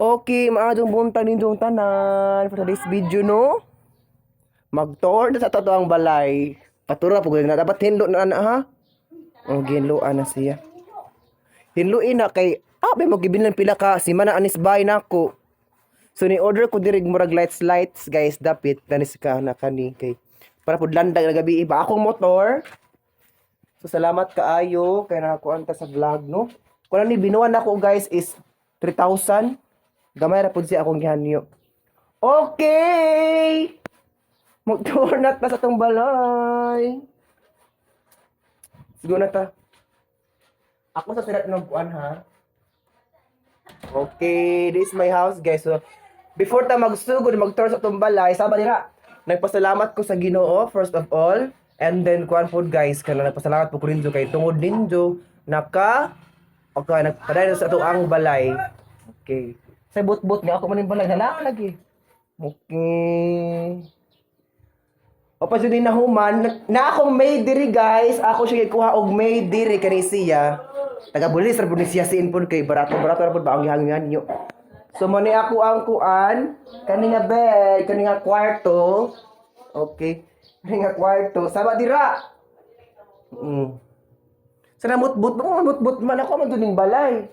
Okay, maadong buntag ninyong tanan for today's video, no? Mag-tour na sa totoang balay. Patura po na dapat hinlo na na ha. O ginloan na siya. Hinluin na kay ah, mo gibilan pila ka si mana anis bay nako. So ni order ko diri murag lights lights, guys, dapit kanis ka na kani kay para pud landag na gabi iba akong motor. So salamat kaayo kay nakakuan ta sa vlog, no. Kuno ni binuan nako, guys, is 3,000. Gamay ra pud siya akong gihanyo. Okay. Mag-tour na ta sa tong balay. Siguro na ta. Ako sa sirat ng buwan ha. Okay, this is my house, guys. So, before ta magsugod mag-tour sa tong balay, sama nila. Nagpasalamat ko sa Ginoo first of all. And then kuan food, guys, kana nagpasalamat po ko ninyo kay tungod ninyo naka okay nagpadayon sa ato ang balay. Okay. Sa but-but nga ako man yung balay hala lagi. Okay. O pa jud na human na akong maid diri, guys. Ako siya gikuha og maid diri kani siya. Taga bulis ra pud ni siya siin pud kay barato barato ra pud ba ang gihangihan niyo. So mo ni ako ang kuan kani nga bed, kani nga kwarto. Okay. Kani nga kwarto. Sama dira. Sa namutbut mo, mutbut man ako man duning balay.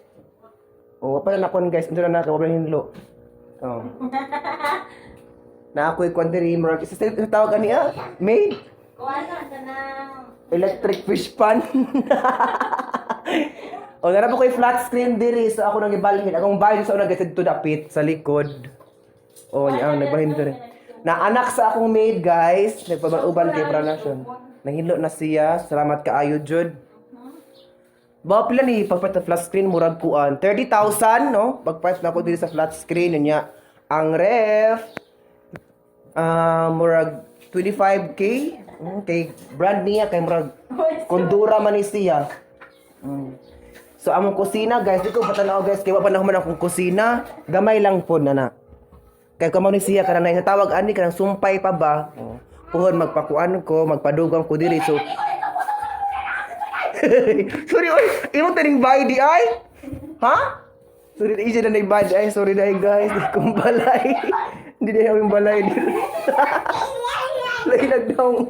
Oh, pa na nakon, guys, ando na naka wala hinlo. Oh. Na ako'y kwan diri murag sa tawag ani ah, maid Kuha na, kanang electric fish pan. O, nara po ko'y flat screen diri so ako nang ibalhin. Akong balhin sa una guys dito dapit sa likod. O, niya ang nagbalhin diri. Na anak sa akong maid, guys, nagpaban-uban kay Pranasyon. Nahilo na siya. Salamat kaayo jud. Ba pila ni pagpalit sa flat screen, murag kuan 30,000, no? Pagpalit na ako diri sa flat screen niya. Ang ref ah murag 25K. Okay, brand niya kay murag Kondura man ni siya. So among kusina, guys, di ko patanaw, guys, kay wa pa na human akong kusina, gamay lang pod na na. Kay kamo ni siya kanang sa tawag ani kanang sumpay pa ba? Oh. Puhon magpakuan ko, magpadugang ko diri so. Sorry oy, imo taning bayad di ay? Ha? Sorry, easy na nagbayad ay. Sorry na guys, di kong balay. Hindi na yung balay. Lagi nagdaong.